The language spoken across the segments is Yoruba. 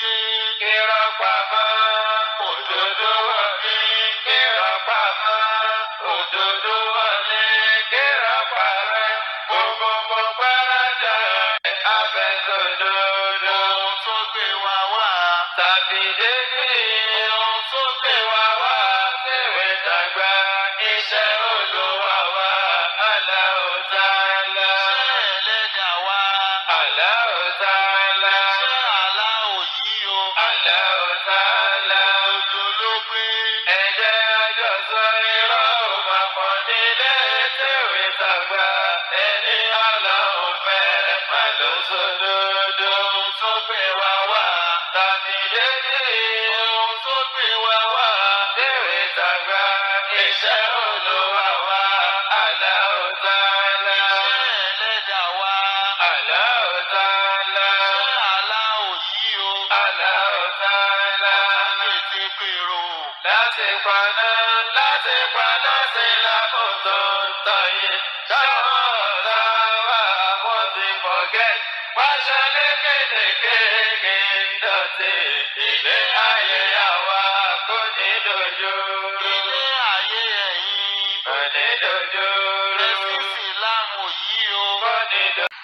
Dé. Irọ́ pamọ́, òdodo wọlé. Irọ́ pamọ́, òdodo wọlé. Irọ́ parẹ́, gbogbo gbáradà abẹ́sọ̀dodo. Ohun tó gbé wa wá. Tàbí débi. Ohun tó gbé wa wá. Tèwe tàgbà iṣẹ́ Olúwa wa. Allahu Ta'ala. Iṣẹ́ ẹlẹ́dàá wa. Allahu Ta'ala. Iṣẹ́ aláwọ̀ yìí o. Allahu Ta'ala. Òjò ló gbé. Ẹ̀jẹ̀ àjọsọ irọ́ ò máa pọ̀ nílé tèwe tàgbà. Ẹni Ọlọ́run fẹ́ má ló sódodo. Ohun tó gbé wa wá. Tàbí débi. Ohun tó gbé wa wá. Tèwe tàgbà iṣẹ́ Olúwa wa. Allahu Ta'ala. Iṣẹ́ ẹlẹ́dàá wa. Allahu Ta'ala. Iṣẹ́ aláwọ̀ yìí o. Allahu Ta'ala. Ọ̀tá tètè pèrò. Láti paná sí lákòótó ń tọ̀ yìí. Táwọn ọ̀tá wa wọ́n ti forget. Pàṣẹ lékelèké dọ̀tí. Ilé ayé àwa kò ní dojú. Ilé ayé ẹ̀yin kò ní dojú. Ẹ̀sìn Ìsìlámù yìí o. Kò ní dojú.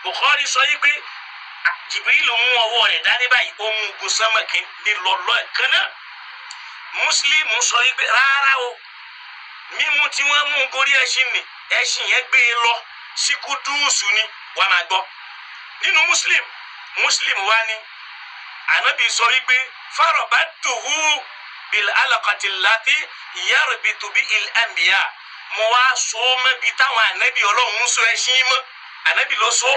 Bukhari sọ yìí pé Jibril mú ọwọ́ rẹ̀ dání báyìí, ó mú gun sánmà ní lọ́lọ́ ẹ̀ kan náà. Muslim sọ yìí pé rárá o, mímú tí wọ́n mú gorí ẹṣin ni ẹṣin yẹn gbé e lọ sí Kúdùsù ni. Wàá máa gbọ́ nínú Muslim. Muslim wa ni Anabi sọ wípé farabatuhu bil alaqati allati yarbitu bi il anbiya, mo wá so mẹ́bi táwọn anabi Ọlọ́run ń so ẹṣin mọ́. Anabi ló so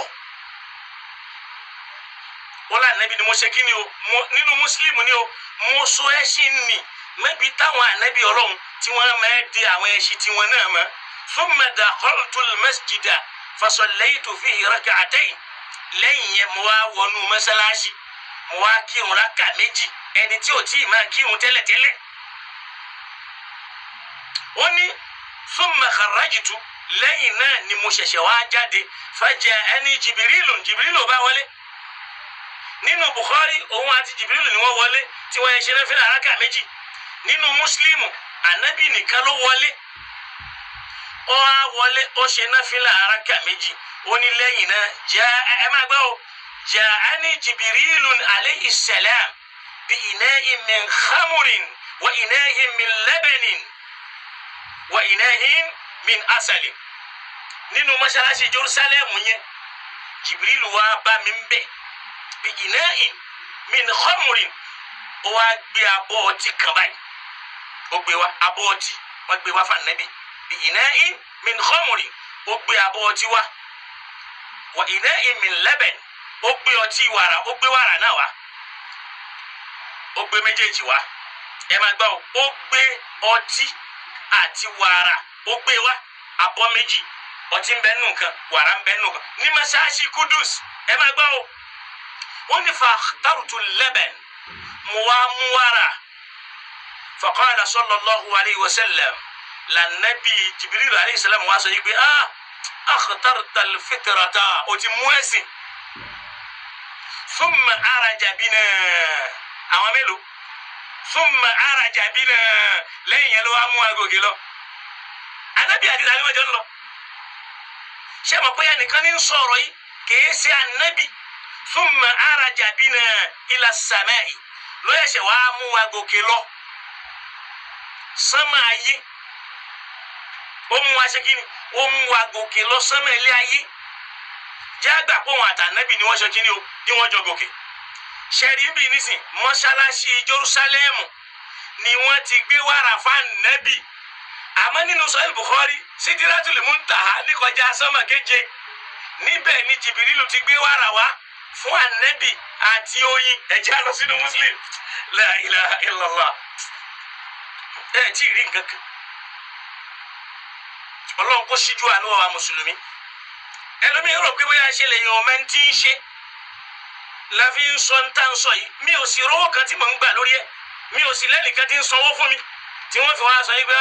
wọ́n lé anabi ni mo ṣe kí ni o mo nínú Muslim ni o, mo so ẹṣin ni mẹ́bi táwọn anabi Ọlọ́run tí wọ́n máa di àwọn ẹṣin tí wọ́n náà mọ́. Thumma dakhaltu al-masjida fasallaytu fihi rak'atayn. Lẹ́yìn yẹn, mo wá wọnú mọ́sálásí, mo wá kírun rákà 2, ẹni tí ò tí ì máa kírun tẹ́lẹ̀tẹ́lẹ̀. Ó ní thumma kharajtu, lẹ́yìn náà ni mo ṣẹ̀ṣẹ̀ wá jáde. Faja'ani Jibirilu, Jibirilu bá wọlé. Nínú Bukhari, òun àti Jibirilu ni wọ́n wọlé tí wọ́n yẹ ṣe náfìlà rákà 2. Nínú Muslimu, Anabi nìkan ló wọlé. Ó wá wọlé, ó ṣe náfìlà rákà 2. Ó ní lẹ́yìn náà jẹ́ ẹ máa gbọ́ o, ja'ani Jibirilun alayhi salam bi ina'in min khamurin wa ina'in min labanin wa ina'in min asalin. Nínú mọ́ṣáláṣí Jerusalem yẹn, Jibrilu wá bá mi ń bẹ̀ bi ina'in min khamurin. Ó wá gbé abọ́ ọtí kan báyìí, ó gbé wá, abọ́ ọtí wọ́n gbé wá fún Ànábì. Bi ina'in min khamurin, ó gbé abọ́ ọtí wá. Wa ina'in min laban, ó gbé ọtí wàrà, ó gbé wàrà náà wá. Ó gbé méjèèjì wá. Ẹ máa gbọ́ o, ó gbé ọtí àti wàrà, ó gbé wá, abọ́ 2, ọtí ń bẹ nù kan, wàrà ń bẹ nù kan, ní mọ́ṣáláṣí Kudus. Ẹ máa gbọ́ o, wọ́n ní fakhtartu laban, mo wá mú wàrà. Faqala sallallahu alayhi wa sallam, lànàbí Jibril alayhi salam wá sọ yìí pé, "Ah, akhtarta al-fitrata," o ti mú ẹ̀sìn. Thumma araja bina. Àwọn mélòó? Thumma araja bina, lẹ́yìn yẹn ló wá mú agòkè lọ. Anabi àti ìdàgbàjọ jọ ń lọ. Ṣé mo pé ẹnìkan ní sọ̀rọ̀ yìí kìí ṣe anabi? Thumma araja bina ila samai, ló yẹsẹ̀ wá mú agòkè lọ sánmà ayé. Ó mú wa ṣe kí ni? Ó mú wa gòkè lọ sánmà ilé ayé. Jẹ́ àgbà pé òun àtànẹ́bì ni wọ́n ṣe kí ni o, ni wọ́n jọ gòkè. Ṣẹ̀rí bí nísìn, mọ́ṣáláṣí Jerusalem ni wọ́n ti gbé wàrà fáànẹ́bì, àmọ́ nínú Sahih Bukhari, Sidratul Muntaha níkọjá sánmà keje, níbẹ̀ ni Jìbìrìlù ti gbé wàrà wá fún ànẹ́bì àti oyin. Ẹ̀jẹ̀ á lọ sínú Muslim. La ilaha illallah. Ẹ̀ tí ì rí nǹkan kan. Ọlọ́run kó síjú àánú wa mùsùlùmí. Ẹlòmíín rò pé bóyá ṣe lè yan ọmọ ẹni tí ń ṣe la fi ń sọ ń tà ń sọ yìí. Mi ò sì rówó kan tí mò ń gbà lórí ẹ, mi ò sì lẹ́nìkan tí ń sanwó fún mi tí wọ́n fi wá sọ yìí pé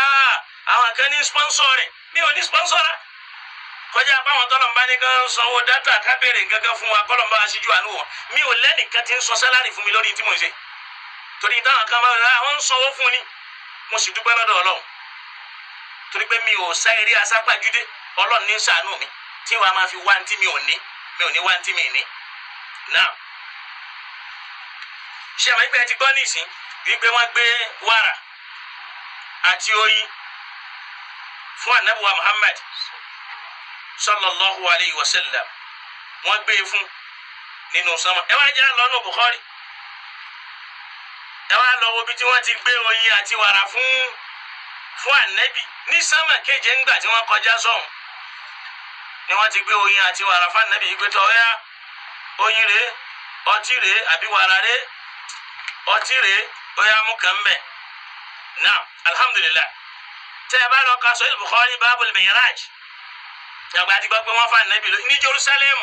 àwọn kan ní sponsor rẹ̀. Mi ò ní sponsor rà. Kọjá báwọn tọ́lọ̀ ń bá ní kán sanwó dátà ká béèrè nǹkan kan fún wa kọ́lọ̀ ń bá wa ṣíjú àánú wọn. Mi ò lẹ́nìkan tí ń sọ sálárì fún mi lórí tí mò ń ṣe, torí táwọn kan máa ń àwọn ń sanwó fún ni. Mo sì dúpẹ́ lọ́dọ̀ Ọlọ́run torí pé mi ò sá eré asápàjúdé. Ọlọ́run ní ṣàánú mi tí wàá máa fi wá ní tí mi ò ní, mi ò ní wá ní tí mi ní. Náà ṣé àmọ́ ìgbà tí gbọ́ nísìn wípé wọ́n gbé wàrà àti oyin fún anabuwa Muhammad sallallahu alayhi wa sallam, wọ́n gbé e fún nínú sánmà. Ẹ wá jẹ́ lọ́nà Bukhari, ẹ wá lọ wo bí tí wọ́n ti gbé oyin àti wàrà fún anabi ní sánmà keje. Ńgbà tí wọ́n kọjá sọ́hùn ni wọ́n ti gbé oyin àti wàrà fún anabi yìí pé tọ́ ọ́yá, oyin rèé, ọtí rèé, àbí wàrà rèé, ọtí rèé, óyá mú kàn bẹ̀. Náà alhamdulilayi, tẹ́ ẹ bá lọ ka Sahih Bukhari, babul Mi'raj, àgbà tí gbọ́ pé wọ́n fa anabi lọ ní Jerusalem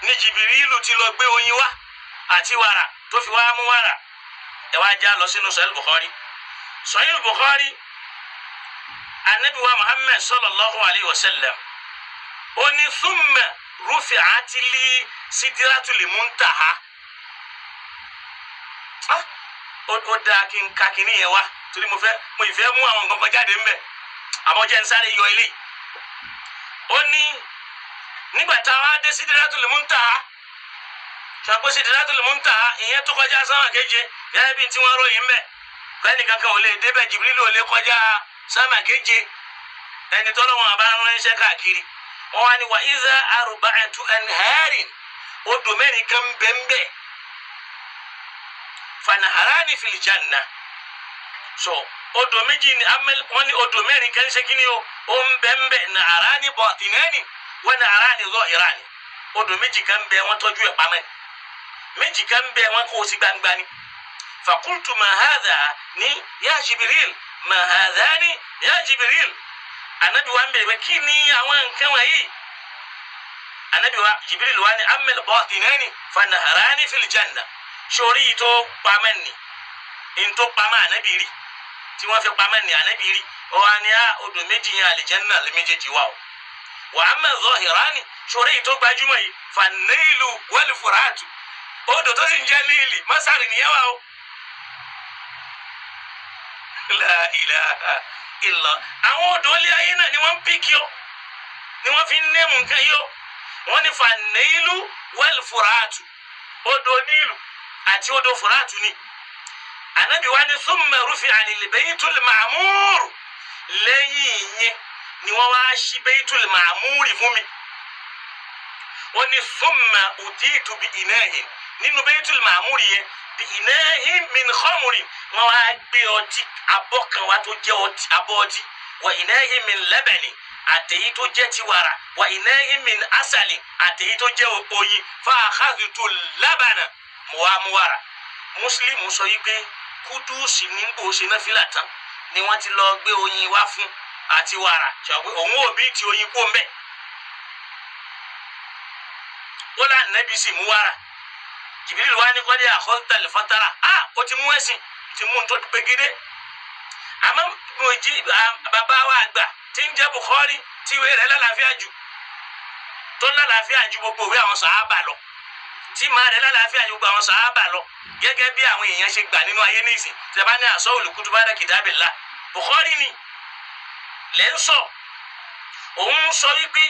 ní Jìbìrìlù ti lọ gbé oyin wá àti wàrà tó fi wá mú wàrà. Ẹ wá já lọ sínú Sahih Bukhari. Sahih Bukhari, anabi wa Muhammad sallallahu alayhi wa sallam ó ní thumma rufi'at li sidratul muntaha. Ó dáa kí n ka kíní yẹn wá torí mo fẹ́ mo ìfẹ́ mú àwọn nǹkan kan jáde ńbẹ̀, àmọ́ jẹ́ n sáré yọ ilé. Ó ní nígbà tá a wá dé sidratul muntaha, ṣàpọ̀ sidratul muntaha ìyẹn tó kọjá sáwọn keje gẹ́gẹ́ bí tí wọ́n ròyìn ńbẹ̀, kẹ́ni kankan ò lè débẹ̀, Jibril ò lè kọjá sámà keje, ẹni tọ́lọ́wọ́n àbá ránṣẹ́ káàkiri. Wọ́n wá ní wa iza arba'atu anharin, odò mẹ́rin kan bẹ́ńbẹ́, fanaharani fil janna. So odò méjì ni amẹ́lẹ́, wọ́n ní odò mẹ́rin kan ṣe kí ni o, ó ń bẹ́ńbẹ́, naharani batinani wa naharani zahirani. Odò méjì kan bẹ, wọ́n tọ́jú ẹ̀ pamẹ́, méjì kan bẹ, wọ́n kó o sí gbangba ni. Fakultu ma hadha ni ya Jibril, ma hadhani ya Jibril. Anabi wa ń bèrè pé kí ni àwọn nǹkan wọ̀nyí? Anabi wa Jibril wa ni amel batinani fanaharani fil janna. Sori yìí tó pamẹ́ ni ntó pamẹ́ anabi rí tí wọ́n fi pamẹ́ ni anabi rí ọ wá ní a odò méjì yẹn àlìjẹ́nà lé méjèèjì wà o. Wa amma zahirani, sori yìí tó gbajúmọ̀ yìí, fanailu wal furatu, odò tó sì ń jẹ́ níìlì masari nìyẹn wà o. La ilaha illa. Àwọn odò ilé ayé náà ni wọ́n ń píkì o, ni wọ́n fi ń nẹ́ẹ̀mù nǹkan yìí o. Wọ́n ní fanailu wal furatu, odò níìlù àti odò furatu ni. Anabi wa ni thumma rufi'a lil baytul ma'mur, lẹ́yìn ìyẹn ni wọ́n wá ṣí baytul ma'mur fún mi. Wọ́n ní thumma utitu bi inahin, nínú baytul ma'mur yẹn, bi inahin min khamrin, wọ́n wá gbé ọtí abọ́ kan wá tó jẹ́ ọtí, abọ́ ọtí, wa inahin min labani, àtẹ̀yí tó jẹ́ ti wàrà, wa inahin min asali, àtẹ̀yí tó jẹ́ oyin, fa akhadhtu labana, mo wá mú wàrà. Muslim sọ yìí pé Kúdùsì ní gbò ṣe náà fìlà tán ni wọ́n ti lọ gbé oyin wá fún àti wàrà, ṣe pé òun ò bí ti oyin kó mbẹ́. Ó lá nẹ́bí sì mú wàrà. Jibril wá ní kọ́dé àkọ́ńtàlẹ̀ fọ́tara, a ó ti mú ẹ̀sìn ti mú nítorí pégédé. Àmọ́ mo jí bàbá wa àgbà tí ń jẹ́ Bukhari, tí ìwé rẹ̀ lálàáfíà jù, tó lálàáfíà ju gbogbo ìwé àwọn sàhábà lọ, tí màá rẹ̀ lálàáfíà ju gbogbo àwọn sàhábà lọ, gẹ́gẹ́ bí àwọn èèyàn ṣe gbà nínú ayé nísìn tí a bá ní àsọ olùkútù bá dá kitabillah, Bukhari ni lẹ́ ń sọ. Òun sọ wípé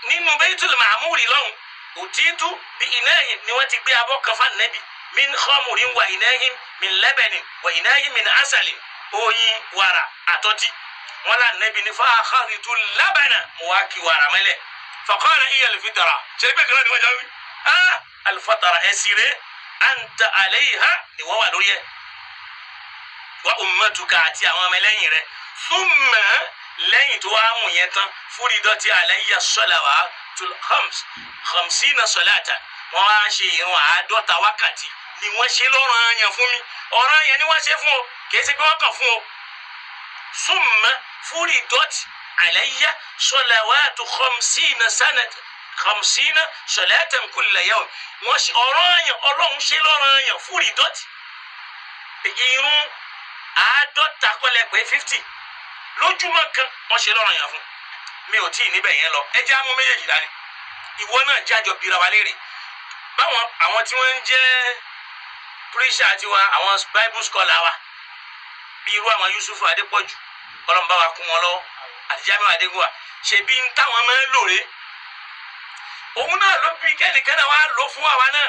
nínú Baitul Ma'muri lọ́hùn, òtítù bí inahin, ni wọ́n ti gbé abọ́ kan fún Ànábì, min khamurin wa inahin min labanin wa inahin min asalin, oyin, wàrà àtọ́tí. Wọn là Ànábì ní fa akhadhtu labana, mo wá kí wàrà mẹ́lẹ̀. Faqala iya al-fitra, ṣe pé kan náà ni wọ́n jọ wí al-fatara ẹ̀sìn rẹ̀, anta alayha, ni wọ́n wà lórí ẹ̀, wa ummatuka, àti àwọn ọmọlẹ́yìn rẹ̀. Thumma, lẹ́yìn tó wá mú yẹn tán, furidati alayya salawatul khams, khamsina salata, wọ́n wá ṣe ìrun 50 wákàtí ni wọ́n ṣe lọ́ranyàn fún mi. Ọ̀ranyàn ni wọ́n ṣe fún o, kì í ṣe pé wọ́n kàn fún o. Thumma furidati alayya salawatu khamsina sanata, khamsina salatan kulla yawm, wọ́n ṣe ọ̀ranyàn, Ọlọ́run ṣe lọ́ranyàn, furidati ìrun 50 kọ́lẹ̀ pé 50 lójúmọ́ kan, wọ́n ṣe lọ́ranyàn fún. Mi ò tí ì níbẹ̀ yẹn lọ. Ẹ jẹ́ àmú méjèèjì dání. Ìwọ náà jájọ bira wa léèrè. Báwọn àwọn tí wọ́n ń jẹ́ preacher tiwa, àwọn Bible scholar wa, bí irú àwọn Yusufu Adépọ̀jù, Ọlọ́run bá wa kún wọn lọ́wọ́, àti Jamiu Adégúnwà, ṣebí ń táwọn máa ń lò rè. Òun náà ló bí kẹ́nìkan náà wá lò fún àwa náà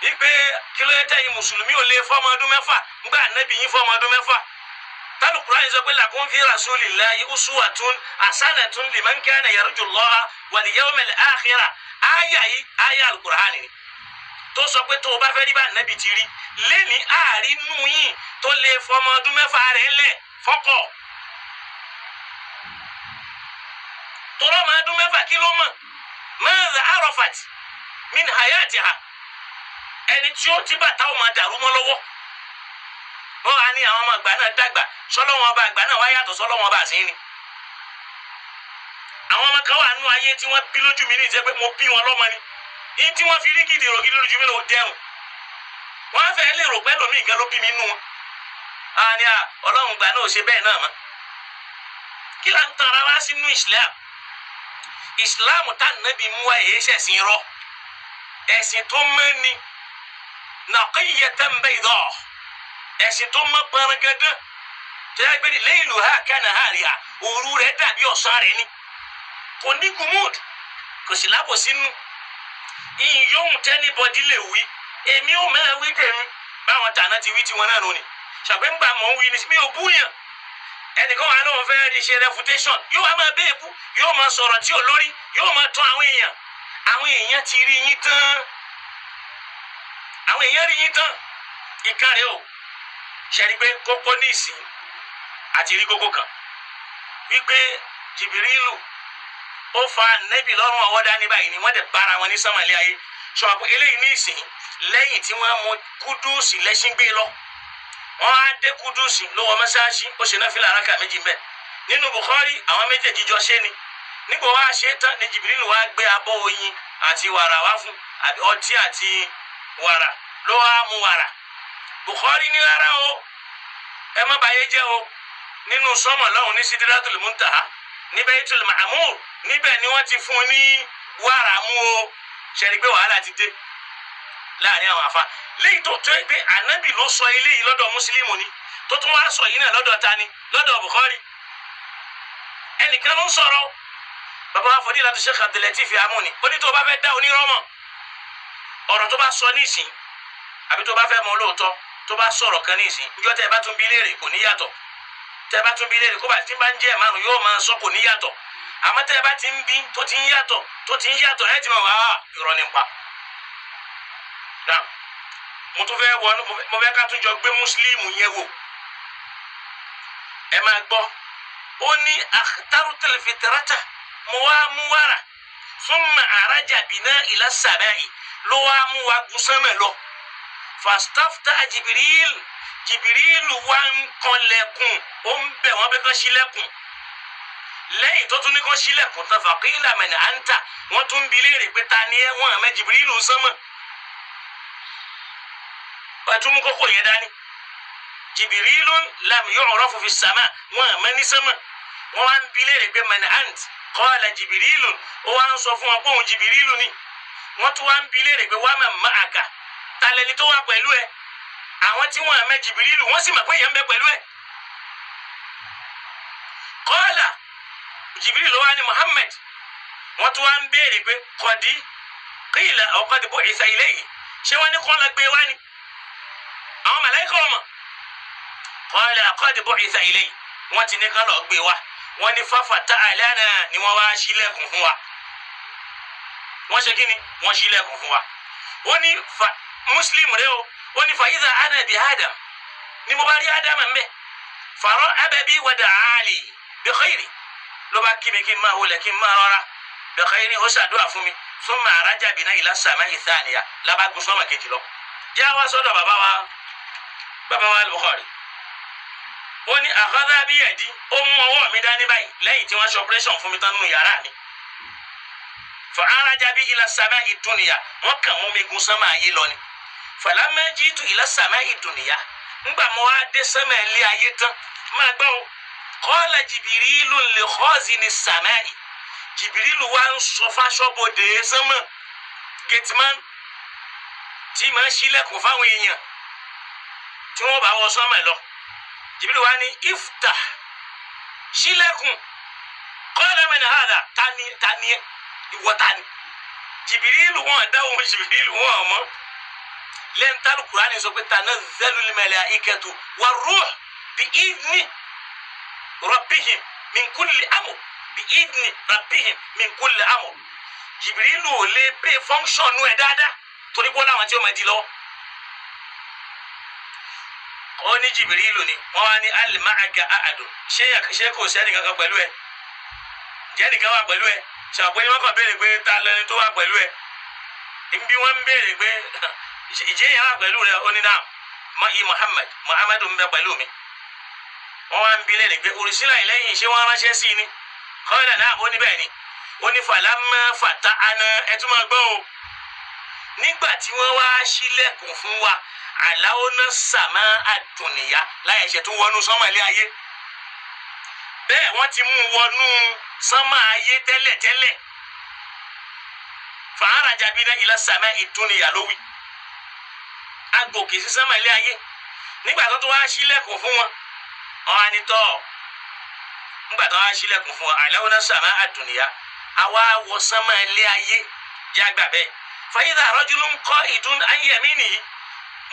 wípé kí ló yẹ tẹ̀yin mùsùlùmí ò lè fọ́mọ ọdún 6 ńgbà nẹ́bí yín fọ́mọ ọdún 6. Tálùkùránì sọ pé lakum fi rasulillahi uswatun hasanatun liman kana yarju Allaha wal yawmal akhira. Áyà yìí áyà alukùránì ni tó sọ pé tó o bá fẹ́ rí bá nẹ́bí ti rí lẹ́ni àárín nù yín tó lè fọmọ ọdún 6 rẹ̀ lẹ̀ fọ́kọ̀. Tọrọ ma ọdún 6 kí ló mọ̀? Madha arafat min hayatiha. Ẹni tí ó ti bàtà ó máa dàrú mọ́ lọ́wọ́. Wọ́n á ní àwọn ọmọ àgbà náà dàgbà, sọlọ́wọ́n ọba àgbà náà wá yàtọ̀ sọlọ́wọ́n ọba àsín ni. Àwọn ọmọ kan wà nú ayé tí wọ́n bí lójú mi ní ìjẹ́ pé mo bí wọn lọ́mọ ni. Ní tí wọ́n fi rí gidi rò gidi lójú mi ló dẹrùn. Wọ́n á fẹ́ lè rò pé lómi nǹkan ló bí mi nú wọn. A ní à Ọlọ́run gbà náà ò ṣe bẹ́ẹ̀ náà mọ́. Kí là ń tan ara wá sínú Islam? Islam tá nàbí mú wa èyí ṣẹ̀sìn rọ. Ẹ̀sìn tó mọ́ ni naqiyatan bayda. Ẹ̀sìn tó mọ́ pọnrangandán. Tó yẹ pé layluha kanahariha, òru rẹ̀ dàbí ọ̀sán rẹ̀ ni. Kò ní gumud, kò sì lábò sínú. Ìyóhùn tẹ́nibọ́dí lè wí, èmi ò máa wí tèmi. Báwọn tàná ti wí tiwọn náà lónìí. Ṣàpé ńgbà mọ̀ ń wí ni mi ò búyàn. Ẹnìkan wà lóun fẹ́ rí ṣe refutation, yóò wá máa bẹ́ẹ̀ bú, yóò máa sọ̀rọ̀ tí ò lórí, yóò máa tán àwọn èèyàn. Àwọn èèyàn ti rí yín tán. Àwọn èèyàn rí yín tán. Ìkànnì o, ṣe rí pé kókó ní ìsìn àti rí kókó kan wípé Jìbìrìlù ó fa nẹ́bì lọ́rùn ọwọ́ dání báyìí ni wọ́n dẹ̀ bára wọn ní sánmàlẹ́ ayé. Sọ̀rọ̀ eléyìí ní ìsìn lẹ́yìn tí wọ́n mú Kúdùsì lẹ́sìn gbé lọ, wọ́n á dé Kúdùsì ló wọ mọ́ṣáláṣí, ó ṣe náfìlà rákà 2 mbẹ́. Nínú Bukhari àwọn méjèèjì jọ ṣe ni. Nígbà wàá ṣe tán ni Jìbìrìlù wàá gbé abọ́ oyin àti wàrà wá fún, ọtí àti wàrà ló wàá mu wàrà. Bukhari ní rárá o, ẹ má bàyé jẹ́ o. Nínú sọ́mọ̀ lọ́hùn ní Sidratul Muntaha ní Baitul Ma'mur, níbẹ̀ ni wọ́n ti fún un ní wàrà mú o. Ṣe rí pé wàhálà ti dé láàrin àwọn àfa. Léyìí tó tó pé ànábì ló sọ eléyìí lọ́dọ̀ mùsùlùmí ni, tó tún wá sọ yìí náà lọ́dọ̀ tani, lọ́dọ̀ Bukhari. Ẹnìkan ló ń sọ̀rọ̀ bàbá wa Fadilatu Sheikh Abdul-Lateef Amuni, ó ní tó o bá fẹ́ dá onírọ́mọ̀ ọ̀rọ̀ tó bá sọ nísìn, àbí tó bá fẹ́ mọ olóòótọ́, tó bá sọ̀rọ̀ kan nísìn, níjọ́ tẹ́ ẹ bá tún bí léèrè kò ní yàtọ̀. Tẹ́ ẹ bá tún bí léèrè kó bá ti bá ń jẹ́ márùn yóò máa sọ kò ní yàtọ̀. Àmọ́ tẹ́ ẹ bá ti ń bí tó ti ń yàtọ̀ tó ti ń yàtọ̀, ẹ ti mọ̀ wá irọ́ nípa. Mo tún fẹ́ wọ, mo fẹ́ ká tún jọ gbé mùsùlùmí yẹn wò. Ẹ máa gbọ́. Ó ní akhtarutul fitrata, mo wá mú wàrà, thumma araja bina ila samai, ló wá mú wa gùn sánmà lọ. Fastafta Jibril, Jibril wá ń kanlẹ̀kùn, ó ń bẹ̀ wọ́n bẹ́ kán ṣílẹ̀kùn. Lẹ́yìn tó tún ní kán ṣílẹ̀kùn tán, faqila man anta, wọ́n tún bi léèrè pé ta ni ẹ́, wọ́n àmẹ́ Jibril ń sánmà. Ẹtún mú kókó yẹn dání. Jibrilu lam yu'rafu fi sama, wọn àmọ́ ní sánmà. Wọn wá ń bi léèrè pé man ant, qala Jibrilu, ó wá ń sọ fún wọn pé òun Jibrilu ni. Wọ́n tún wá ń bi léèrè pé wa man ma'aka, talẹ́ni tó wà pẹ̀lú ẹ. Àwọn tí wọn àmọ́ Jibrilu wọ́n sì mọ̀ pé èèyàn ń bẹ pẹ̀lú ẹ. Qala Jibrilu wá ní Muhammad. Wọ́n tún wá ń béèrè pé qad qila aw qad bu'itha ilayhi, ṣé wọ́n ní kọ́ lọ gbé wá ni? Àwọn màláíkà ọmọ qala qad bu'itha ilayhi, wọ́n ti ní ká lọ gbé wa. Wọ́n ní fafataha lana, ni wọ́n wá ṣílẹ̀kùn fún wa. Wọ́n ṣe kí ni? Wọ́n ṣílẹ̀kùn fún wa. Ó ní fa Muslim rẹ o, ó ní fa idha ana bi Adam, ni mo bá rí Adam mbẹ, farahaba bi wa da'ali bi khayri, ló bá kí mi kí n máa wọlé kí n máa rọra bi khayri, ó ṣàdúrà fún mi. Thumma araja bina ila sama'i thaniya, lábàgùn sọ́mà kejì lọ. Yá wá sọ́dọ̀ bàbá wa, bàbá wa Bukhari. Ó ní àkọ́dá bí ẹ̀dí, ó mú ọwọ́ mi dání báyìí lẹ́yìn tí wọ́n ṣe operation fún mi tán nínú yàrá mi. Fa araja bí ila sama'i dunya, wọ́n kàn mú mi gun sánmà ayé lọ ni. Falamma jitu ila sama'i dunya, ńgbà mo wá dé sánmà ilé ayé tán, máa gbọ́ o. Qala Jibirilu li khazini samai, Jibirilu wa ń sọ fáṣọ́bodè sánmọ̀, gateman tí máa ń ṣílẹ̀kùn fáwọn èèyàn tí wọ́n bá wọ sánmọ̀ lọ. Jibirilu wa ní iftah, ṣílẹ̀kùn. Qala man hadha, tani tani ìwọ tani? Jibirilu wọn dáhùn, Jibirilu wọn mọ lẹ́ńtàlù. Kùránì sọ pé tanazzalul malaikatu war-ruh bi idhni rabbihim min kulli amr, bi idhni rabbihim min kulli amr. Jibirilu ò lè pay function ẹ̀ dáadáa torí bọ́lá àwọn tí ó máa di lọ́wọ́. Ó ní Jibirilu ni. Wọ́n wá ní hal ma'aka ahadun, ṣé kò sẹ́ni kankan pẹ̀lú ẹ̀? Jẹ́ nìkan wà pẹ̀lú ẹ̀? Ṣàpè ní wọ́n kàn béèrè pé ta lẹni tó wà pẹ̀lú ẹ̀? Bí wọ́n ń béèrè pé ìjẹ́ yẹn wà pẹ̀lú rẹ̀, ó ní náà mọ́ Muhammad, Muhammadu ń bẹ pẹ̀lú mi. Wọ́n wá ń bi léèrè pé ursila ilayhi, ṣé wọ́n ránṣẹ́ sí ni? Qala náà, ó ní bẹ́ẹ̀ ni. Ó ní falamma fatahna, ẹ tún máa gbọ́ o, nígbà tí wọ́n wá ṣílẹ̀kùn fún wa, alawna sama ad-dunya, láyé ẹ̀ṣẹ̀ tó wọnú sánmà ilé ayé. Bẹ́ẹ̀ wọ́n ti mú wọnú sánmà ayé tẹ́lẹ̀tẹ́lẹ̀. Fa'araja bina ila sama ad-dunya lówì, agòkè sí sánmà ilé ayé. Nígbà tó tó wá ṣílẹ̀kùn fún wọn, wọn á ní tọ́, nígbà tó wá ṣílẹ̀kùn fún wọn, alawna sama ad-dunya, àwa wọ sánmà ilé ayé jágbà bẹ́ẹ̀. Fa idha rajulun qa'idun an yaminihi.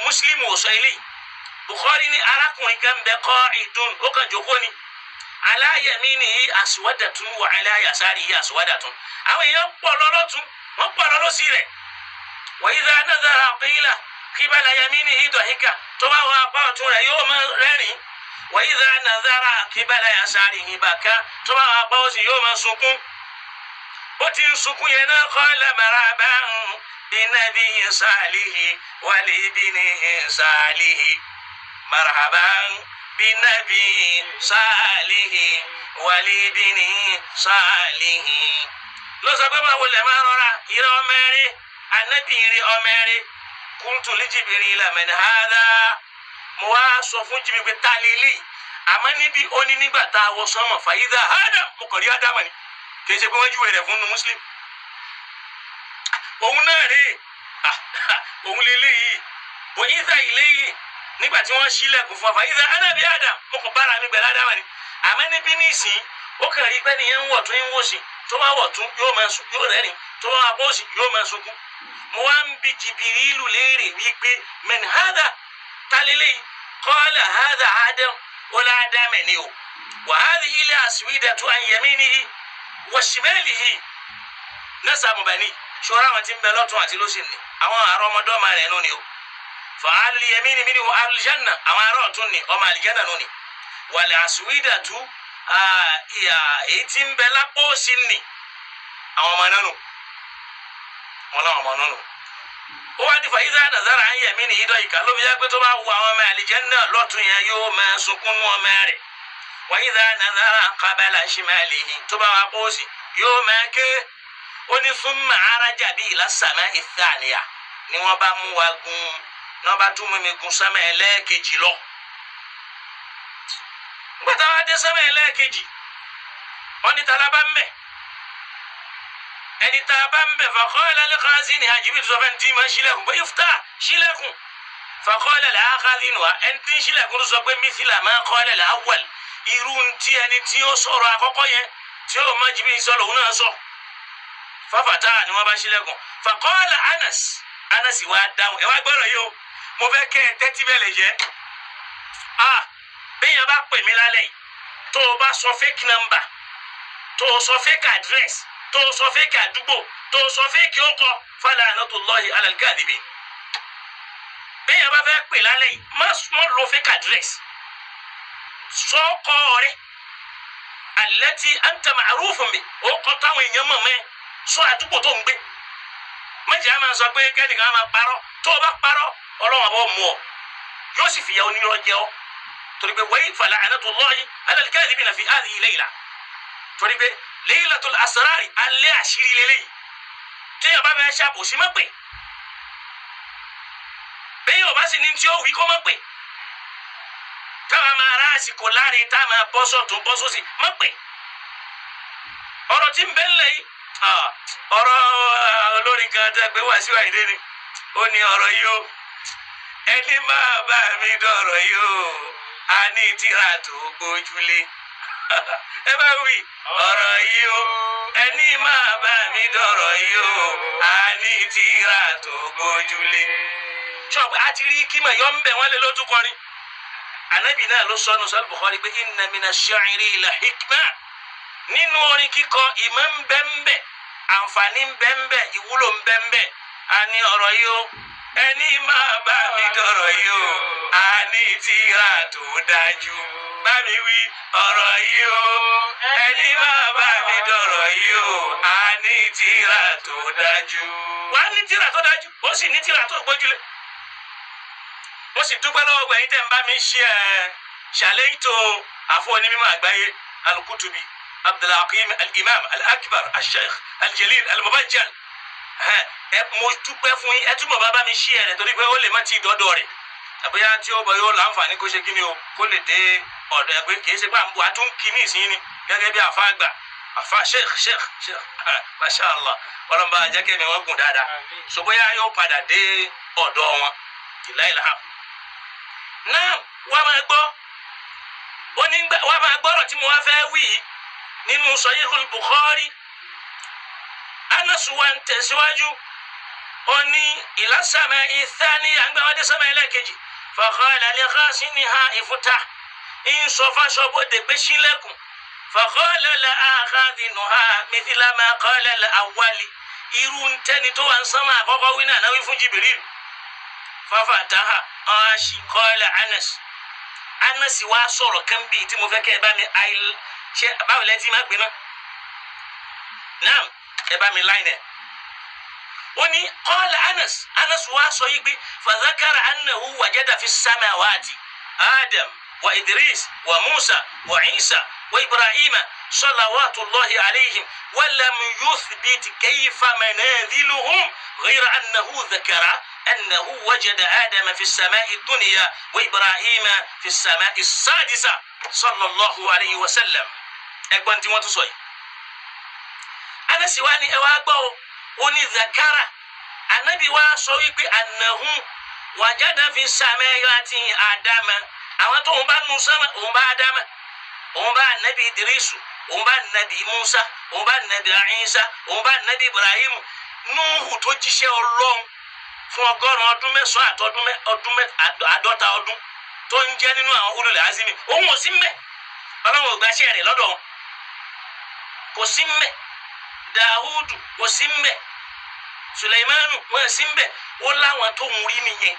Muslim ò sọ eléyìí, Bukhari ní arákùnrin kan bẹ, qa'idun, ó kàn jókòó ni, ala yaminihi aswadatun wa ala yasarihi aswadatun. Àwọn èèyàn pọ̀ lọ́lọ́tún, wọ́n pọ̀ lọ́lọ́sí rẹ̀. Wa idha nadhara qila qibala yaminihi dahika, tó bá wọ apá ọ̀tún rẹ̀ yóò máa rẹ́rìn. Wa idha nadhara qibala yasarihi baka, tó bá wọ apá òsì yóò máa sunkún. Bó ti ń sunkún yẹn náà, qala marhaban binabiyyi salihi wal ibni salihi, marhaban binabiyyi salihi wal ibni salihi. Ló sọ pé máa wọlé máa rọra ìrẹ ọmọ ẹrẹ anábìrin ọmọ ẹrẹ. Qultu li Jibrila man hadha, mo wá sọ fún Jibril pé ta lélẹ̀? Àmọ́ níbi ó ní nígbà tá a wọ sánmọ̀, fa idha Adam, mo kàn rí Ádámà ni, kì í ṣe pé wọ́n júwèé rẹ̀ fún nu Muslim. Òun náà rèé, òun lélẹ́yìí. Òyìnbá ìléyìí, nígbà tí wọ́n ṣílẹ̀kùn fún wa, fa idha ana bi Adam, mo kàn bára mi pẹ̀lú Ádámà ni. Àmọ́ níbí nísìnyí, ó kàn rí pé nìyẹn ń wọ̀ tún ń wò sí, tó bá wọ̀ tún yóò máa sùn, yóò rẹ́rìn, tó bá wà bó sí yóò máa sunkún. Mo wá ń bi Jìbìrìlù léèrè wípé man hadha, ta lélẹ́yìí? Qala hadha Adam, ó lá Ádámẹ̀ ni o. Wa hadhihi al-aswidatu an yaminihi wa shimalihi nasabu bani. Ṣọ́ra àwọn tí ń bẹ lọ́tún àti lósì ni àwọn àrọ́mọdọ́mọ rẹ̀ nù ni o. Fa ahlul yamini minhu ahlul janna, àwọn ará ọ̀tún ni ọmọ àlìjánà nù ni. Wal aswidatu, èyí tí ń bẹ lápò òsì ni àwọn ọmọ náà nù, wọn làwọn ọmọ náà nù. Ó wá ní fa idha nazara an yaminihi dọ̀yìká, ló fi jẹ́ pé tó bá wu àwọn ọmọ àlìjánà lọ́tún yẹn yóò máa sunkún nú ọmọ rẹ̀. Wa idha nazara qabala shimalihi, tó bá wà pọ̀ òsì yóò máa ké. Ó ní thumma araja bi ila sama'i thaniya, ni wọ́n bá mú wa gun, ní wọ́n bá tún mú mi gun sánmà ẹlẹ́ẹ̀kejì lọ. Nígbà táwọn adé sánmà ẹlẹ́ẹ̀kejì, wọ́n ní tala bá ń bẹ̀, ẹni tá a bá ń bẹ̀. Faqala li khazini, Jibril sọ fẹ́ tí ma ṣílẹ̀kùn pé iftah, ṣílẹ̀kùn. Faqala li khazini wa, ẹni tí ń ṣílẹ̀kùn sọ pé mithla ma qala al-awwal, irú ntí ẹni tí ó sọ̀rọ̀ àkọ́kọ́ yẹn tí ó má Jibril sọ lòun náà sọ. Fafata, ni wọ́n bá ṣílẹ̀kùn. Faqala Anas, Anas wa dáhùn. Ẹ wá gbọ́dọ̀ yìí o, mo fẹ́ kẹ́ ẹ tẹ́tí bẹ́ẹ̀ lè jẹ́. Ah, bẹ́ẹ̀ yẹn bá pè mí lálẹ́ yìí, tó o bá sọ fake number, tó o sọ fake address, tó o sọ fake àdúgbò, tó o sọ fake ọkọ, fala'natullahi ala al-kadhibin. Bẹ́ẹ̀ yẹn bá fẹ́ pè lálẹ́ yìí, má lo fake address, sọ ọkọ rẹ allati anta ma'rufun bi, ó kọ táwọn èèyàn mọ̀ mẹ́, sọ àdúgbò tó ń gbé. Méjì á máa sọ pé kẹ́nìkan á máa parọ́. Tó o bá parọ́, Ọlọ́run àbọ̀ mú ọ, yóò sì fìyà onírọ́ jẹ ọ́, torí pé wáyé fala'natullahi ala al-kadhibina fi hadhihi layla, torí pé laylatul asrari, alẹ́ àṣírí lélẹ́yìí. Téèyàn bá fẹ́ ṣàbòsí, má pè. Béèyàn bá sì ní tí ó wí, kó má pè. Ká Táwa máa rá àsìkò láàrin tá a máa bọ́ sọ̀tún bọ́ sósì má pè. Ọ̀rọ̀ tí ń bẹ ńlẹ̀ yìí, ọ̀rọ̀ olórin kan tẹ́ pé Wàsíù Àyìndé ni, ó ní ọ̀rọ̀ yìí o, ẹni máa bá mi dọ̀rọ̀ yìí o, a ní tírà tó gbójúlé. Ẹ bá wí ọ̀rọ̀ yìí o, ẹni máa bá mi dọ̀rọ̀ yìí o, a ní tírà tó gbójúlé. Ṣọ́ọ̀bù àti rí kímọ̀ yọ ń bẹ̀ wọ́n lé lótú kọrin. Ànábì náà ló sọnù sọ́lù Bukhari pé inna mina ash-shi'ri la hikma. Nínú orin kíkọ ìmọ̀ ń bẹ ń bẹ, àǹfààní ń bẹ ń bẹ, ìwúlò ń bẹ ń bẹ. A ní ọ̀rọ̀ yìí o, ẹni máa bá mi dọ̀rọ̀ yìí o, a ní tírà tó dájú. Bá mi wí ọ̀rọ̀ yìí o, ẹni máa bá mi dọ̀rọ̀ yìí o, a ní tírà tó dájú. Wà á ní tírà tó dájú, ó sì ní tírà tó gbójúlé. Mo sì dúpẹ́ lọ́wọ́ gbẹ̀yìn tẹ̀ ń bá mi ṣe ẹ̀ ṣàlẹ́yìntò àfọ onímọ̀ àgbáyé Al-Kutubi Abdulhakeem Al-Imam Al-Akbar Al-Sheikh Al-Jalil Al-Mubajjal. Ẹ mo dúpẹ́ fún yín, ẹ túbọ̀ bá bá mi ṣí ẹ rẹ̀ torí pé ó lè má ti dọ́dọ̀ rẹ̀, àbóyá tí ó bọ̀ yóò láǹfààní kó ṣe kí ni o, kó lè dé ọ̀dọ̀ ẹ pé kì í ṣe pé à ń bọ̀ àtúnkì ní ìsinyìí ni gẹ́gẹ́ bí àfa àgbà àfa sheikh sheikh sheikh masha allah, ọlọ́mọba àjẹkẹ́ mi wọ́n gùn dáadáa, so bóyá yóò padà dé ọ̀dọ̀ wọn ìláìlá. Náà wàá máa gbọ́ onígbà wàá máa gbọ́rọ̀ tí mo wá fẹ́ wí yìí nínú Sahihul Bukhari. Anas wa ń tẹ̀síwájú, ó ní ìlàsàmẹ̀ ìthani àgbàwádé sàmẹ̀ ẹlẹ́kejì faqala li khasiniha iftah, ń sọ fáṣọbọdè pé sílẹ̀kùn. Faqala la khadinuha mithla ma qala al awwali, irú ntẹ́ni tó wà ń sánmà àkọ́kọ́ wí náà náwí fún Jibril. Fafataha ọ̀hásì qala Anas. Anas wa sọ̀rọ̀ kan bíi tí mo fẹ́ kẹ́ ẹ bá mi àì ṣe báwo lẹ́ ti máa gbé náà naam, ẹ bá mi láìnẹ. Ó ní qala Anas, Anas wa sọ yìí pé fadhakara annahu wajada fi samawati Adam wa Idris wa Musa wa Isa wa Ibrahima salawatullahi alayhim wa lam yuthbit kayfa manadiluhum ghayra annahu dhakara annahu wajada Adama fi samai dunya wa Ibrahima fi samai sadisa sallallahu alayhi wa sallam. Ẹ̀gbọ́n tí wọ́n tún sọ yìí. Anasi wa ni ẹ wá gbọ́ o, ó ní zakara anabi wa sọ wípé anahu wàjáda fi samawati Adama, àwọn tó ń bá nu sánmà òun bá Adama, òun bá anabi Idrisu, òun bá anabi Musa, òun bá anabi Isa, òun bá anabi Ibrahim, Nuhu tó jíṣẹ́ Ọlọ́run fún 109 ọdún àtọdún 50 ọdún tó ń jẹ́ nínú àwọn ulul azimi, òun ò sí mbẹ̀, Ọlọ́run ò gbàṣẹ́ rẹ̀ lọ́dọ̀ wọn, kò sí mbẹ̀. Dawudu kò sí mbẹ̀, Suleimanu wọn sí mbẹ̀. Ó láwọn tó ń rí nìyẹn.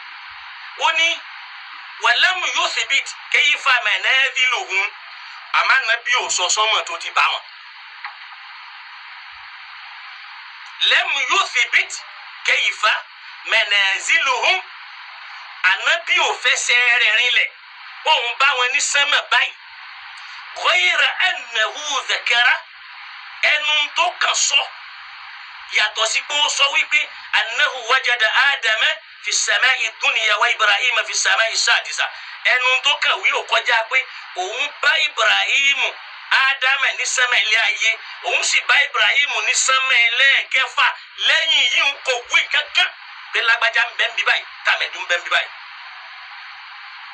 Ó ní wàlámù yuthbit kayfa manaziluhum, àmọ́ Ànábì ò sọ sọ́mọ̀ tó ti bá wọn. Lam yuthbit kayfa manaziluhum, Ànábì ò fẹsẹ̀ rẹ̀ rinlẹ̀ òun bá wọn ní sánmà báyìí. Ghayra annahu dhakara, ẹnu tó kàn sọ yàtọ̀ sí pé ó sọ wípé annahu wajada Adama fi samai dunya wa Ibrahima fi samai sadisa, ẹnu tó kàn wí ò kọjá pé òun bá Ibrahimu Adama ní sánmà ilé ayé, òun sì bá Ibrahimu ní sánmà ẹlẹ́ẹ̀kẹfà. Lẹ́yìn yìí ń kò wí kankan pé lágbájá ń bẹ ń bí báyìí, tàmẹ̀dù ń bẹ ń bí báyìí.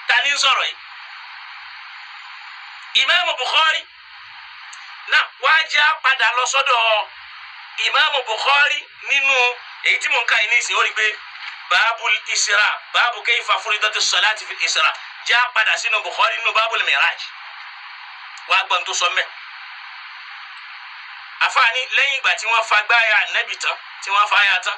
Ta ni ń sọ̀rọ̀ yìí? Ìmáàmù Bukhari náà wá já padà lọ sọ́dọ̀ Ìmáàmù Bukhari nínú èyí tí mò ń ka yìí nísìnyí, ó rí i pé báàbù Isra, báàbù kayfa furidati salati fil Isra, já padà sínú Bukhari nínú báàbù Miraj, wá gbọ́n tó sọ mẹ́. Àfààní lẹ́yìn ìgbà tí wọ́n fa gbáyà nẹ́bì tán, tí wọ́n fa ya tán,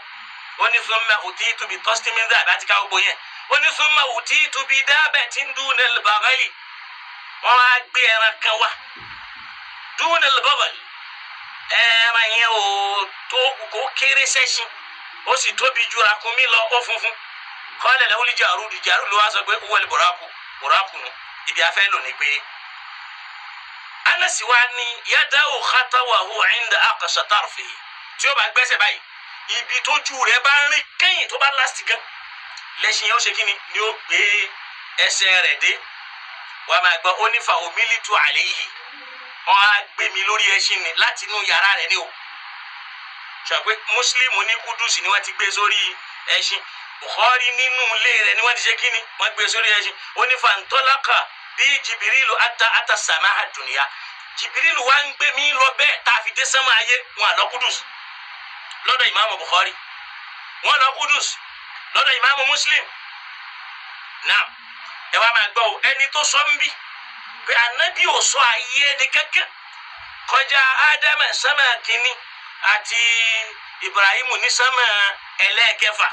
ó ní thumma utitu bi tọ́sítì min dhahab àti ká gbogbo yẹn, ó ní thumma utitu bi dabbatin dunal baghali, wọ́n á gbé ẹran kan wá dunal baghali, ẹran yẹn ò tó kó kéré sẹ́sìn, ó sì tóbi ju ràkúnmí lọ, ó funfun. Qala lahu al-Jarud, Jarud ló wá sọ pé huwal buraku, buraku nù. Ibi afẹ́ lò ní pé Anasi wa ni yadawu khatawahu inda aqsa tarfihi, tí ó bá gbẹ́sẹ̀ báyìí, ibi tójú rẹ̀ bá ń rí kẹ́yìn tó bá lásìkò gan lẹ́sìn yẹn ó ṣe kí ni ni ó gbé ẹsẹ̀ rẹ̀ dé. Wàá máa gbọ́, ó ní fa omilitu alayhi, wọ́n á gbé mi lórí ẹṣin ni láti inú yàrá rẹ̀ ni o. Sọ pé Mùsùlùmí ní Kúdùsì ni wọ́n ti gbé sórí ẹṣin, Bukhari nínú ilé rẹ̀ ni wọ́n ti ṣe kíni, wọ́n gbé sórí ẹṣin. Ó ní fantolaka bí Jibirilu ata ata samaha dunuya, Jibirilu wa ń gbé mi lọ bẹ́ẹ̀ tá a fi dé sánmà ayé. Wọn àlọ́ Kúdùsì lọ́dọ̀ ìmáàmù Bukhari, wọn lọ Kúdùsì lọ́dọ̀ ìmáàmù Muslim. Náà ẹ wá máa gbọ́ o, ẹni tó sọ ń bí pé anabi ò sọ ayé ẹni kankan kọjá Ádámà sánmà kínní àti Ibrahimu ní sánmà ẹlẹ́ẹ̀kẹfà.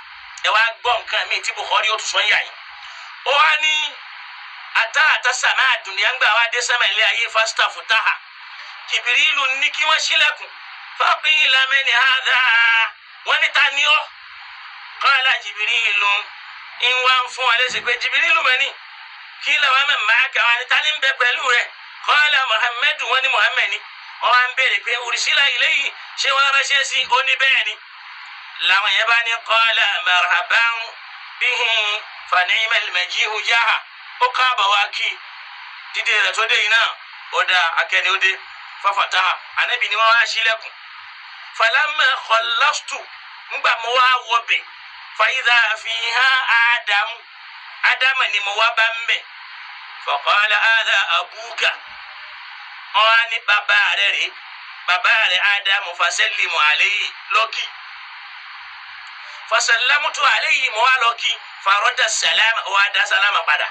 Ẹ wá gbọ́ nǹkan mi tí Bukhari ó tún sọ ń yà yìí. Ó wá ní ata ata sàmà àdùnìyà ń gbà wá dé sánmà ilé ayé fásità futaha, Jìbìrìlù ní kí wọ́n ṣílẹ̀kùn, faqila man hadha, wọ́n ní ta ni ọ́? Qala Jìbìrìlù, ń wá ń fún wa lẹ́sẹ̀ pé Jìbìrìlù mẹ́ni kí làwọn mẹ́ máa kà wá ní ta ni ń bẹ pẹ̀lú rẹ̀? Qala Muhammadu, wọ́n ní Muhammad ni. Wọ́n wá ń béèrè pé ursila ilayhi, ṣé wọ́n ránṣẹ́ sí? Ó ní bẹ́ẹ̀ ni. Làwọn yẹn bá ní qala marhaban bihi fa ni'mal maji'u jaha, ó káàbọ̀ wá kí dídé rẹ̀ tó dé yìí náà, ó dá akẹ́ni ó dé fafataha, anabi ni wọ́n wá ṣílẹ̀kùn. Falamma khallastu, ńgbà mo wá wọbẹ̀, fa idha fiha Ádámù, Ádámù ni mo wá bá ń bẹ̀. Faqala hadha abuka, wọ́n wá ní bàbá rẹ̀ rèé, bàbá rẹ̀ Ádámù, fasallimu alayhi, lọ́kì. Fasallamutu alayhi, mo wá lọ́kì. Faradda salama, ó wá dá sálámà padà.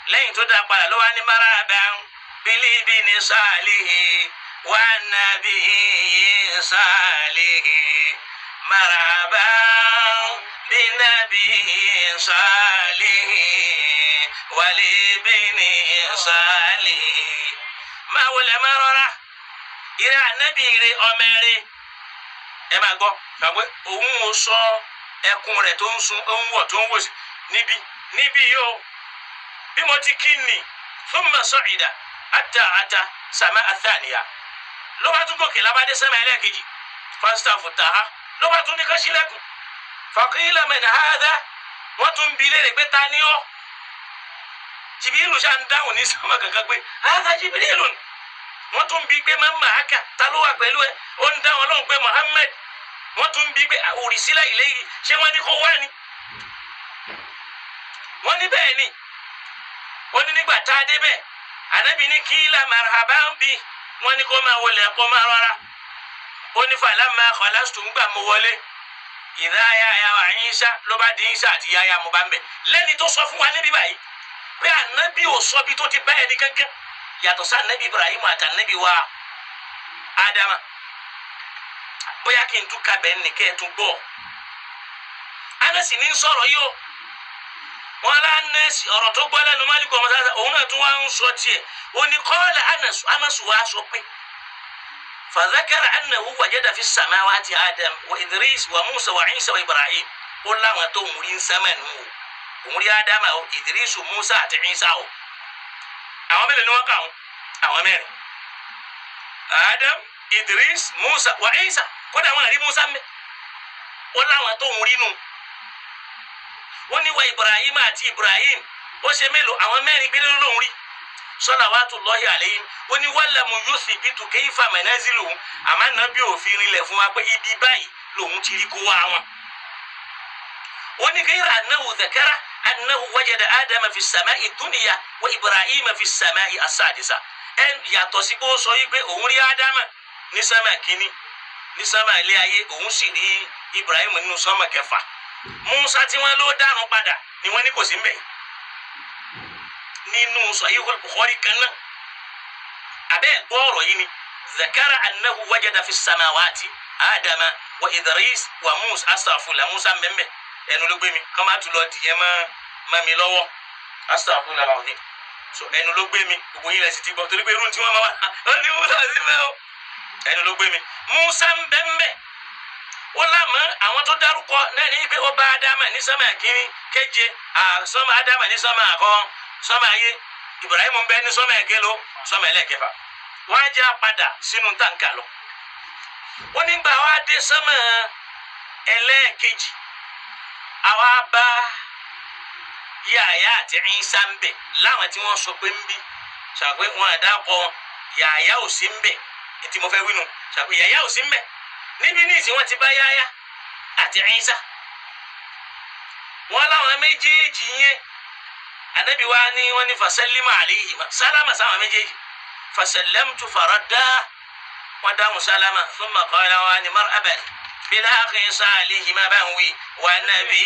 Lẹ́yìn tó dá padà ló wá ní maraban bilibini salihi wa nabiyyi salihi, maraban binabiyyi salihi walibini salihi. Máa wọlé máa rọra ìrẹ ànábì rẹ ọmọ rẹ. Ẹ máa gbọ́ gbàgbé òun ò sọ ẹkún rẹ̀ tó ń sun, ó ń wọ̀ tó ń wò sí níbí níbí yìí o, bí mo ti kí ni. Thumma sa'ida ata ata sama athaniya, ló bá tún gòkè lábàdé sẹ́mà ẹlẹ́ẹ̀kejì, fastaftaha, ló bá tún ní kó ṣílẹ̀kùn. Faqila man hadha, wọ́n tún bi léèrè pé ta ni ọ́? Jìbìrìlù ṣá ń dáhùn ní sọ́mà kankan pé hadha Jìbìrìlù. Wọ́n tún bi pé man ma'aka, ta ló wà pẹ̀lú ẹ? Ó ń dáhùn lóhùn pé Muhammad. Wọ́n tún bi pé ursila ilayhi, ṣé wọ́n ní kó wá ni? Wọ́n ní bẹ́ẹ̀ ni. Ó ní nígbà tá a débẹ̀, ànábì ní kí la marhaban bi, wọ́n ní kó máa wọlé kó máa rọra. Ó ní falamma khalastu, ń gbà mo wọlé, idha Yahya wa Isa, ló bá di Isa àti Yahya mo bá ń bẹ̀. Lẹ́ni tó sọ fún wa níbí báyìí pé ànábì ò sọ bí tó ti bá ẹni kankan yàtọ̀ sí ànábì Ibrahim àti ànábì wa Ádámà. Bóyá kí n tún kabẹ̀ nìkẹ́ ẹ̀ tún gbọ́. Anasi ní sọ̀rọ̀ yìí o, wọn lá nẹ́ẹ̀sì ọ̀rọ̀ tó gbọ́ lẹ́nu Málíkù ọmọ sáà, òun náà tún wá ń sọ tiẹ̀. Ó ní qala Anas, Anas wàá sọ pé fadhakara annahu wajada fi samawati Adam wa Idris wa Musa wa Isa wa Ibrahim. Ó láwọn tó ń rí ń sẹ́mẹ̀ nù o, òun rí Ádámà o, Idris, Musa àti Isa o. Àwọn mélòó ni wọ́n kà wọ́n? Àwọn mẹ́rin: Adam, Idris, Musa wa Isa. Kódà wọn àrí Musa mẹ́. Ó láwọn tó ń rí nù. Wọ́n ní wa Ibrahim àti Ibrahim, ó ṣe mélòó? Àwọn mẹ́rin gbélé lóhùn rí, salawatullahi alayhim. Ó ní walam yuthbitu kayfa manaziluhum, àmọ́ nàbí òfin rinlẹ̀ fún wa pé ibi báyìí lòun ti rí kó wá wọn. Ó ní ghayra annahu dhakara annahu wajada Adama fi samai dunya wa Ibrahima fi samai as-sadisa. Ẹ yàtọ̀ sí pé ó sọ yìí pé òun rí Ádámà ní sánmà kínní, ní sánmà ilé ayé, òun sì rí Ibrahim nínú sánmà kẹfà. Musa tí wọ́n ló dànù padà ni wọ́n ní kò sí mbẹ̀ nínú Sahihul Bukhari kan náà. Abẹ́ ẹ̀gbọ́ ọ̀rọ̀ yìí ni zakara annahu wajada fi samawati Adama wa Idris wa Musa, astaghfirullah, Musa mbẹ́mbẹ́ ẹnu ló gbé mi kọ́ máa tún lọ dìyẹn mọ́ mi lọ́wọ́, astaghfirullah alazim. So ẹnu ló gbé mi, gbogbo yín lẹ sì ti gbọ́ torí pé irú tí wọ́n máa wá wọ́n ní Musa sí mẹ́ o, ẹnu ló gbé mi. Musa mbẹ́mbẹ́ ó lámọ́ àwọn tó dárúkọ náà ní pé ó bá Ádámà ní sánmà kínní kéje, sánmà Ádámà ní sánmà àkọ́ sánmà ayé, Ibrahim ń bẹ ní sánmà ẹ̀kẹ́ló, sánmà ẹlẹ́kẹfà. Wọ́n á já padà sínú tàǹkà lọ. Ó nígbà wá dé sánmà ẹlẹ́ẹ̀kejì, àwa bá Yahya àti Isa ń bẹ láwọn tí wọ́n sọ pé ń bí ṣàpé wọn àdàkọ wọn. Yahya ò sí ń bẹ. Ètí mo fẹ́ wí nù, ṣàpé Yahya ò sí ń bẹ níbi ní ìsìn. Wọn ti bá Yahya àti Isa, wọn láwọn méjèèjì yẹn. Anabi wa ni wọn ní fasallima alayhima, sálámà sáwọn méjèèjì. Fasallamtu faradda, wọn dáhùn sálámà. Thumma qala, wa ni marhaban bil akhi salihi, má bá ń wí wà nàbí.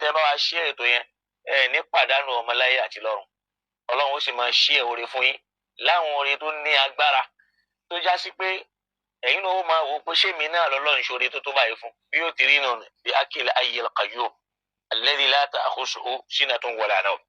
Tẹ́ bá wa ṣí ètò yẹn, ẹ ní pàdánù ọmọláyé àti lọ́run. Ọlọ́run ó sì máa ṣí ẹ̀ oore fún yín láwọn oore tó ní agbára, tó já sí pé ẹ̀yin náà ó máa wò ó pé ṣé mi náà lọ́lọ́run ṣoore tó tó báyìí fún. Bí yóò ti rí nù bí akil ayyil qayyum alladhi la ta'khusuhu sinatun wala nawm.